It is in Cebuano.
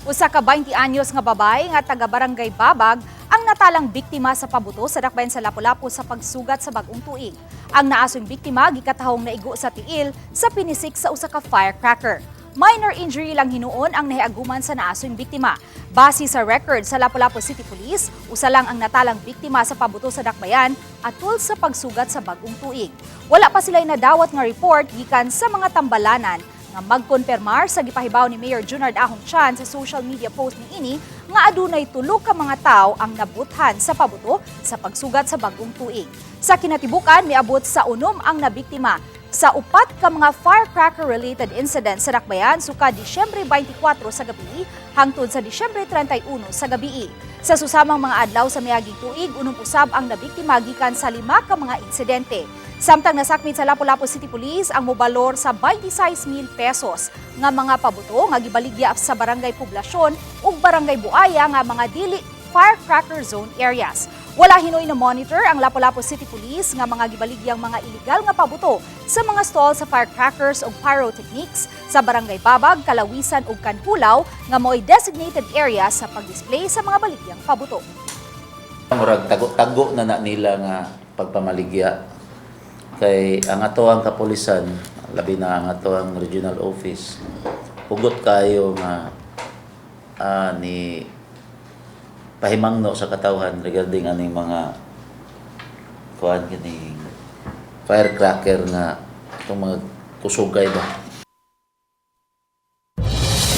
Usa ka 20 anyos nga babae nga taga Barangay Babag ang natalang biktima sa pabuto sa dakbayan sa Lapu-Lapu sa pagsugat sa bagong tuig. Ang naasong biktima gikatahong naigo sa tiil sa pinisik sa usa ka firecracker. Minor injury lang hinuon ang nahiaguman sa naasong biktima. Base sa record sa Lapu-Lapu City Police, usa lang ang natalang biktima sa pabuto sa dakbayan atul sa pagsugat sa bagong tuig. Wala pa sila'y nadawat nga report gikan sa mga tambalanan nga magkonfirmar sa gipahibaw ni Mayor Junard Ahong Chan sa social media post niini nga adunay tulo ka mga tawo ang nabuthan sa pabuto sa pagsugat sa bagong tuig. Sa kinatibukan, miabot sa 6 ang nabiktima sa upat ka mga firecracker-related incidents sa Dakbayan suka Disyembre 24 sa gabi hangtod sa Disyembre 31 sa gabi. Sa susamang mga adlaw sa miaging tuig, 6 usab ang nabiktima gikan sa lima ka mga insidente. Samtang nasakmit sa Lapu-Lapu City Police ang mobalor sa 26,000 pesos nga mga pabuto nga gibaligya sa Barangay Poblasyon ug Barangay Buaya nga mga dili firecracker zone areas. Wala hinoy na monitor ang Lapu-Lapu City Police nga mga gibaligyang mga iligal nga pabuto sa mga stall sa firecrackers ug pyrotechnics sa Barangay Babag, Kalawisan ug Kanhulaw nga mao'y designated area sa pagdisplay sa mga baligyang pabuto. Murag tago-tago na na nila nga pagpamaligya. Kay ang ato ang kapulisan, labi na ang ato ang regional office, hugot kayo nga ni pahimangno sa katawhan regarding aning mga kuan kining firecracker nga itong mga kusugay ba.